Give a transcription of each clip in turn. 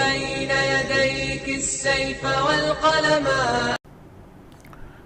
بين يديك السيف والقلم.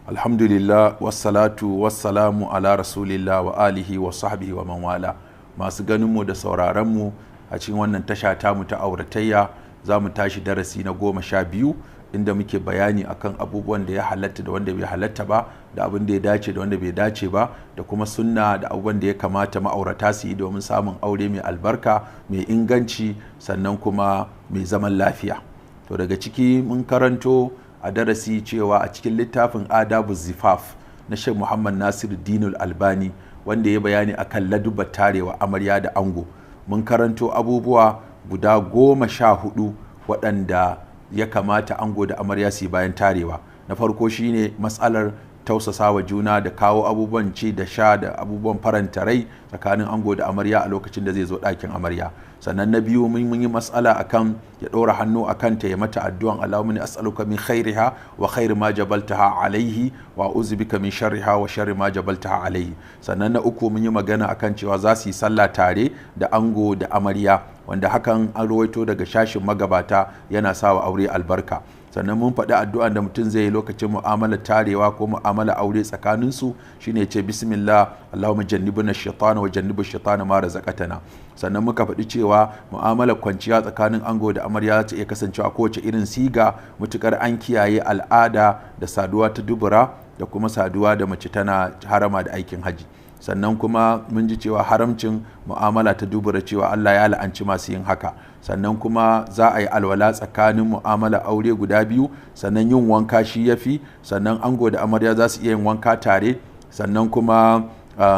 Alhamdulillah, wassalatu wassalamu ala rasulillah wa alihi wa sahbihi wa man wala. Masu ganinmu da sauraronmu a cikin wannan tasha tamu ta auratayya, za mu tashi darasi na 12, inda muke bayani akan abubuwan da ya halatta da wanda bai halatta ba, da abin da ya dace da wanda bai dace ba, da kuma sunna da abubuwan da ya kamata ma'aurata su yi domin samun aure mai albarka, mai inganci, sannan kuma mai zaman lafiya. To, daga ciki mun karanto a darasi cewa a cikin littafin Adabu Zifaf na Sheikh Muhammad Nasiru Dinul Albani, wanda ya bayani akan ladubba tarewa amarya da ango, mun karanto abubuwa guda 14 waɗanda ya kamata ango da amarya su yi bayan tarewa. Na farko shine matsalar tausasawa juna da kawo abubuwan ci da sha da abubuwan faranta rai tsakanin ango da amarya a lokacin da zai zo ɗakin amarya. Sannan na biyu, mun yi matsala akan ya ɗora hannu a kanta ya mata addu'an "Allahumma inni as'aluka min khairiha wa khairi ma jabaltaha alaihi wa a'udhu bika min sharriha wa sharri ma jabaltaha alaihi. Sannan na uku, mun yi magana akan cewa za su yi sallah tare da ango da amarya, wanda hakan an rawaito daga shashin magabata yana sawa aure albarka. Sannan mun faɗi addu'an da mutum zai yi lokacin mu'amala tarewa ko mu'amala aure tsakaninsu, shine ce "Bismillah, Allahumma jannibna shaytana wa jannibu shaytana ma razaqtana." Sannan muka faɗi cewa mu'amalar kwanciya tsakanin ango da amarya za ta iya kasancewa kowace irin siga, mutukar an kiyaye al'ada da saduwa ta dubura da kuma saduwa da mace tana harama da aikin haji. Sannan kuma mun ji cewa haramcin mu'amala ta dubura, cewa Allah ya la'anci masu yin haka. Sannan kuma za a yi alwala tsakanin mu'amala aure guda biyu. Sannan yin wanka shi yafi. Sannan ango da amarya za su iya yin wanka tare. Sannan kuma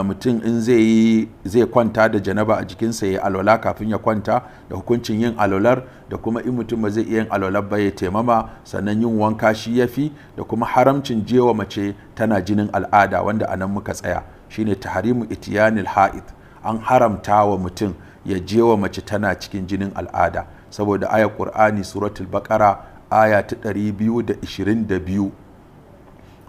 mutum in zai yi zai kwanta da janaba a jikinsa, ya alwala kafin ya kwanta, da hukuncin yin alwalar, da kuma in mutum ba zai iya yin alwalar ba, ya taimama. Sannan yin wanka shi yafi, da kuma haramcin jewa mace tana jinin al'ada, wanda anan muka tsaya, shine tahrimu itiyanil ha'id. An haramta wa mutum ya je wa mace tana cikin jinin al'ada, saboda ayar Qur'ani, Suratul Baqara, aya ta 222.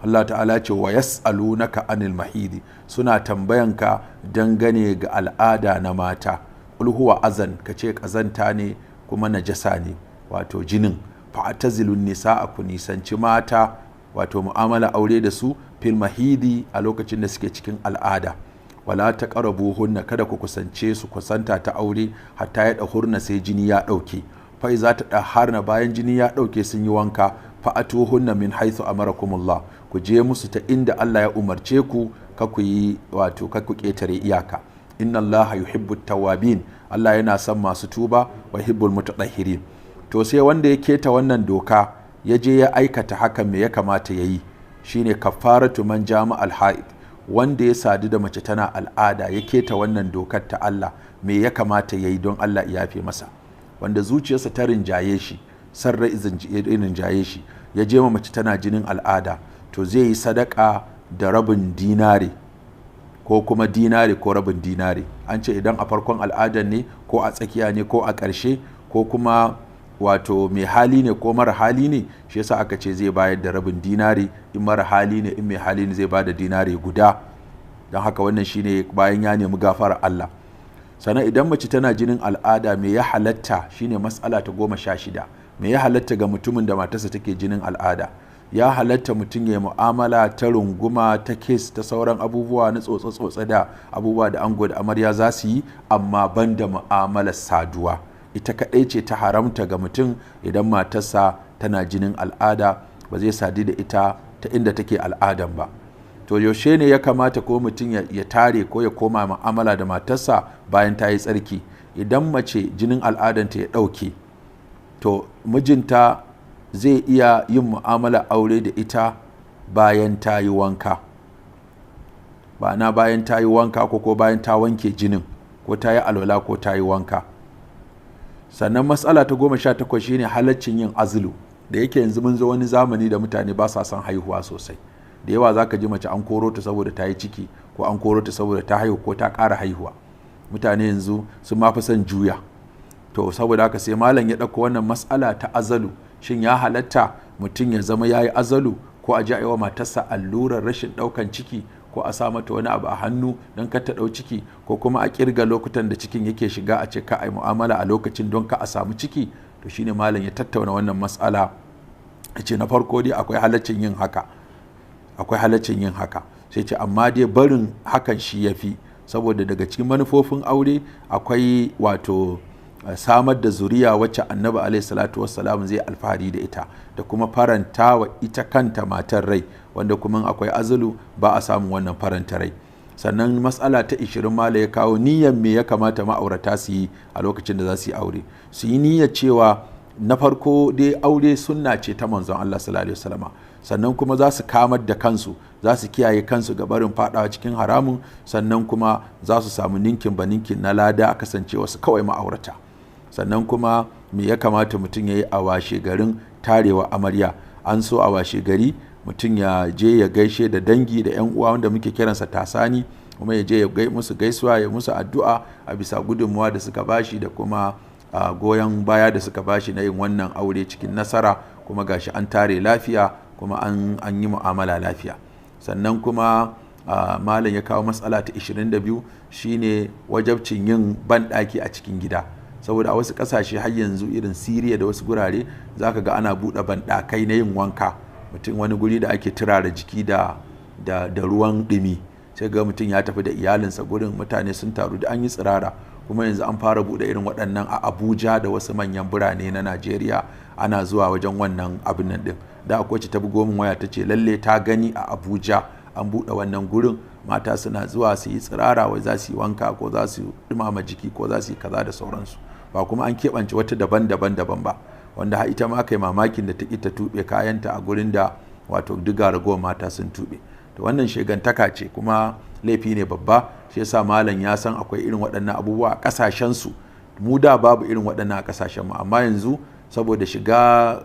Allah ta'ala ce "Wa yas'alunaka anil mahidi", suna tambayanka dangane ga al'ada na mata. "Qul huwa azan", kace kazanta ne kuma najasa ne, wato jinin. "Fa'tazilun nisaa", ku nisanci mata, wato mu'amala aure da su, "fil mahidi", a lokacin da suke cikin al'ada. "Wala taqrabuhunna", kada ku kusance su kusanta ta aure, "hatta ya dahurna", sai jini ya dauke. "Fa iza tadahharna", bayan jini ya dauke sun yi wanka, "fa'atuhunna min haythu amarakumullah", ku je musu ta inda Allah ya umarce ku, ka ku yi, wato ka ku ketare iyaka. "Inna Allaha yuhibbu tawwabin", Allah yana son masu tuba, "wa yuhibbul mutatahhirin". To, sai wanda ya keta wannan doka, ya je ya aikata hakan, me ya kamata ya yi? Shine kafaratu man jama al-haid. Wanda ya sadu da mace tana al'ada, ya keta wannan dokar ta Allah, me ya kamata ya yi don Allah ya yafe masa? Wanda zuciyarsa ta rinjaye shi, sarra rinjaye shi, ya je ma mace tana jinin al'ada, to zai yi sadaka da rabin dinare, ko kuma dinare ko rabin dinare. An ce idan a farkon al'adar ne, ko a tsakiya ne, ko a ƙarshe, ko kuma wato mai hali ne ko mara hali ne, shi yasa aka ce zai bayar da rabin dinari in mara hali ne, in mai hali ne zai bayar da dinari guda. Don haka wannan shine bayan ya nemi gafarar Allah. Sannan idan mace tana jinin al'ada, me ya halatta? Shine matsala ta 16. Me ya halatta ga mutumin da matarsa take jinin al'ada? Ya halatta mutum ya mu'amala ta runguma, ta kiss, ta sauran abubuwa na tsotse-tsotse da abubuwa da ango da amarya za su yi, amma banda mu'amalar saduwa. Ita kaɗai ce ta haramta ga mutum idan matarsa tana jinin al'ada, ba zai sadu da ita ta inda take al'adan ba. To, yaushe ne ya kamata ko mutum ya tare ko ya koma mu'amala da matarsa bayan ta yi tsarki? Idan mace jinin al'adanta ya ɗauke, to mijinta zai iya yin mu'amala aure da ita bayan ta yi wanka, ba na bayan ta yi wanka ko bayan ta wanke jinin, ko ta yi alwala, ko ta yi wanka. Sannan matsala ta 18 shine halaccin yin azulu. Da yake yanzu mun zo wani zamani da mutane ba sa son haihuwa sosai da yawa, za ka ji mace an koro ta saboda ta yi ciki, ko an koro ta saboda ta haihu ko ta ƙara haihuwa. Mutane yanzu sun ma fi son juya. To, saboda haka sai malam ya ɗauko wannan matsala ta azalu. Shin ya halatta mutum ya zama ya yi azalu, ko a ji a yi wa matarsa allurar rashin ɗaukan ciki, ko a sa mata wani abu a hannu don kar ta ɗau ciki, ko kuma a kirga lokutan da cikin yake shiga, a ce ka a yi mu'amala a lokacin don ka a samu ciki? To shine malam ya tattauna wannan mas'ala, ya ce na farko dai akwai halaccin yin haka, akwai halaccin yin haka. Sai ce amma dai barin hakan shi ya fi, saboda daga cikin manufofin aure akwai wato samar da zuriya wacce Annabi alaihi salatu wassalam zai alfahari da ita, da kuma faranta wa ita kanta matar rai, wanda kuma akwai azulu ba a samun wannan faranta rai. Sannan matsala ta 20 mala ya kawo niyyar me ya kamata ma'aurata su yi a lokacin da za su yi aure. Su yi niyyar cewa na farko dai aure sunna ce ta manzon Allah sallallahu alaihi wasallama, sannan kuma za su kamar da kansu, za su kiyaye kansu ga barin fadawa cikin haramun, sannan kuma za su samu ninkin ba ninkin na lada kasance wasu kawai ma'aurata. Sannan kuma me ya kamata mutum ya yi a washe garin tarewa amarya? An so a washe gari mutum ya je ya gaishe da dangi da yan uwa wanda muke kiransa tasani, kuma ya je ya musu gaisuwa, ya musu addu'a a bisa gudunmuwa da suka bashi da kuma goyon baya da suka bashi na yin wannan aure cikin nasara, kuma gashi an tare lafiya kuma an yi mu'amala lafiya. Sannan kuma malam ya kawo matsala ta 22 shine wajabcin yin banɗaki a cikin gida, saboda a wasu ƙasashe har yanzu irin Siriya da wasu gurare zaka ga ana buɗe banɗakai na yin wanka. Mutum wani guri da ake turara jiki da ruwan ɗumi, sai ga mutum ya tafi da iyalinsa gurin, mutane sun taru da an yi tsirara. Kuma yanzu an fara buɗe irin waɗannan a Abuja da wasu manyan birane na Najeriya, ana zuwa wajen wannan abin nan ɗin. Da akwai ce ta bugo min waya ta ce lalle ta gani a Abuja an buɗe wannan gurin, mata suna zuwa su yi tsirara, wai za su yi wanka ko za su ɗumama jiki ko za su yi kaza da sauransu. Ba kuma an keɓance wata daban-daban daban ba, wanda har ita ma kai mamakin da ta ƙi ta tuɓe kayanta a gurin da wato diga ragowar mata sun tuɓe. To wannan shegantaka ce kuma laifi ne babba. Shi yasa malam ya san akwai irin waɗannan abubuwa a ƙasashen su. Mu da babu irin waɗannan a ƙasashen mu, amma yanzu saboda shiga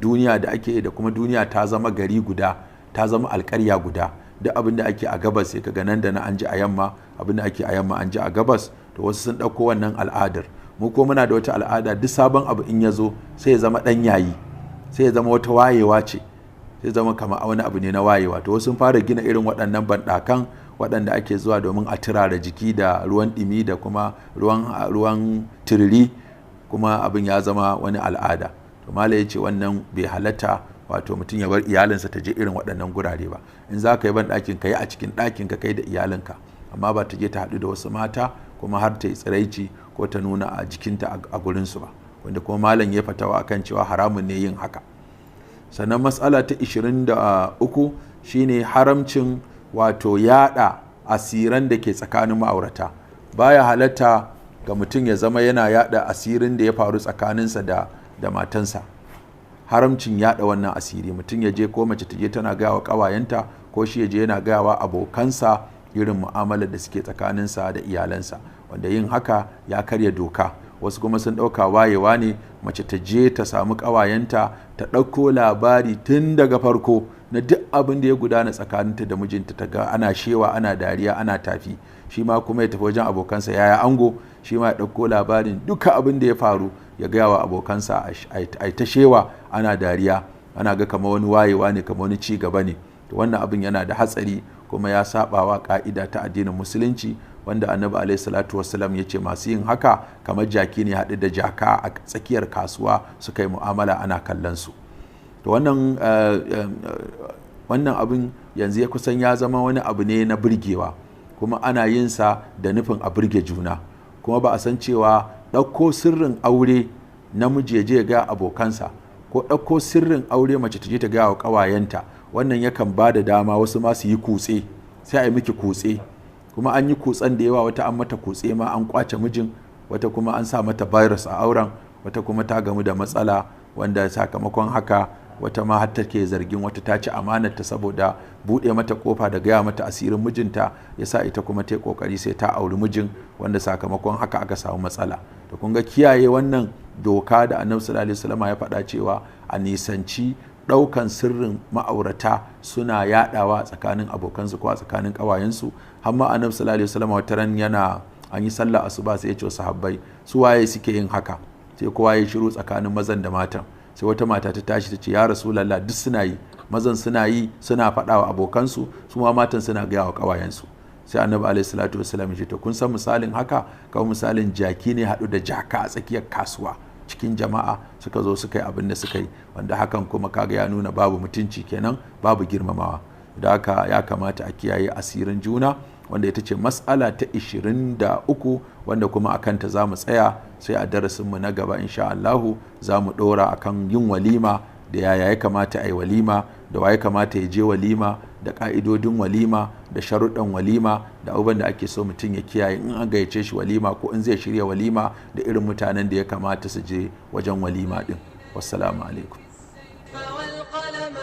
duniya da ake da kuma duniya ta zama gari guda, ta zama alƙarya guda, duk abin da ake a gabas sai kaga nan da na an ji a yamma, abin da ake a yamma an ji a gabas. To wasu sun ɗauko wannan al'adar. Mu ko muna da wata al'ada, duk sabon abu in ya zo sai ya zama ɗan yayi, sai ya zama wata wayewa ce, sai zama kamar wani abu ne na wayewa. To wasu sun fara gina irin waɗannan banɗakan waɗanda ake zuwa domin a turara jiki da ruwan ɗumi da kuma ruwan tururi, kuma abin ya zama wani al'ada. To malam ya ce wannan bai halatta wato mutum ya bar iyalinsa ta je irin waɗannan gurare ba. In za ka yi banɗakin ka yi a cikin ɗakin ka kai da iyalinka, amma ba ta je ta haɗu da wasu mata kuma har ta yi tsiraici ko ta nuna a jikinta a gurinsu ba, wanda kuma malam ya fatawa akan cewa haramun ne yin haka. Sannan matsala ta 23 shine haramcin wato yada asiran da ke tsakanin ma'aurata. Baya halatta ga mutum ya zama yana yada asirin da ya faru tsakaninsa da matansa. Haramcin yada wannan asiri, mutum ya je ko mace ta je tana gaya wa ƙawayenta, ko shi ya je yana gaya wa abokansa irin mu'amalar da suke tsakaninsa da iyalansa, wanda yin haka ya karya doka. Wasu kuma sun ɗauka wayewa ne mace ta je ta samu ƙawayenta ta ɗauko labari tun daga farko na duk abin da ya gudana tsakaninta da mijinta, ta ga ana shewa, ana dariya, ana tafi. Shi ma kuma ya tafi wajen abokansa, yaya ango, shi ma ya ɗauko labarin duka abin da ya faru ya gaya wa abokansa, a ta shewa ana dariya, ana ga kamar wani wayewa ne, kamar wani ci gaba ne. To wannan abin yana da hatsari kuma ya saɓawa ƙa'ida ta addinin musulunci, wanda Annabi alaihi salatu wassalam ya ce masu yin haka kamar jaki ne haɗu da jaka a tsakiyar kasuwa suka yi mu'amala ana kallon su. To wannan abin yanzu ya kusan ya zama wani abu ne na burgewa, kuma ana yin sa da nufin a burge juna, kuma ba a san cewa ɗauko sirrin aure namiji ya je ga abokansa ko ɗauko sirrin aure mace ta je ta gaya wa ƙawayenta, wannan yakan ba da dama wasu ma su yi kutse, sai a yi miki kutse. Kuma an yi kutsen da yawa, wata an mata kutse ma an kwace mijin, wata kuma an sa mata virus a auren, wata kuma ta gamu da matsala wanda sakamakon haka wata ma har take zargin wata ta ci amanarta saboda buɗe mata kofa da gaya mata asirin mijinta, ya sa ita kuma ta yi ƙoƙari sai ta auri mijin, wanda sakamakon haka aka samu matsala. To kun ga kiyaye wannan doka da Annabi sallallahu alaihi wasallam ya faɗa cewa a nisanci ɗaukan sirrin ma'aurata suna yaɗawa tsakanin abokansu ko a tsakanin ƙawayensu. Har ma Annabi sallallahu alaihi wasallam wata ran yana an yi sallah asuba sai ya ce sahabbai su waye suke yin haka, sai kowa ya shiru tsakanin mazan da matan. Sai wata mata ta tashi ta ce ya Rasulallah duk suna yi, mazan suna yi suna faɗa wa abokansu, su ma matan suna gaya wa ƙawayensu. Sai Annabi alaihi salatu wasallam ya ce to kun san misalin haka, kawai misalin jaki ne haɗu da jaka a tsakiyar kasuwa cikin jama'a suka zo suka yi abin da suka yi, wanda hakan kuma kaga ya nuna babu mutunci kenan, babu girmamawa. Da haka ya kamata a kiyaye asirin juna, wanda ita ce mas'ala ta 23, wanda kuma a kanta za mu tsaya sai a darasinmu na gaba insha Allahu za mu ɗora akan yin walima, da yaya ya kamata a yi walima, da wa ya kamata ya je walima, da ƙa'idodin walima, da sharuɗan walima, da abubuwan da ake so mutum ya kiyaye in an gayyace shi walima ko in zai shirya walima, da irin mutanen da ya kamata su je wajen walima ɗin. Wassalamu alaikum. والقلم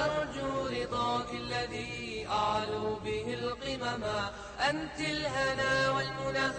أرجو رضاك الذي أعلو به القمم، أنت الهنا والمنى.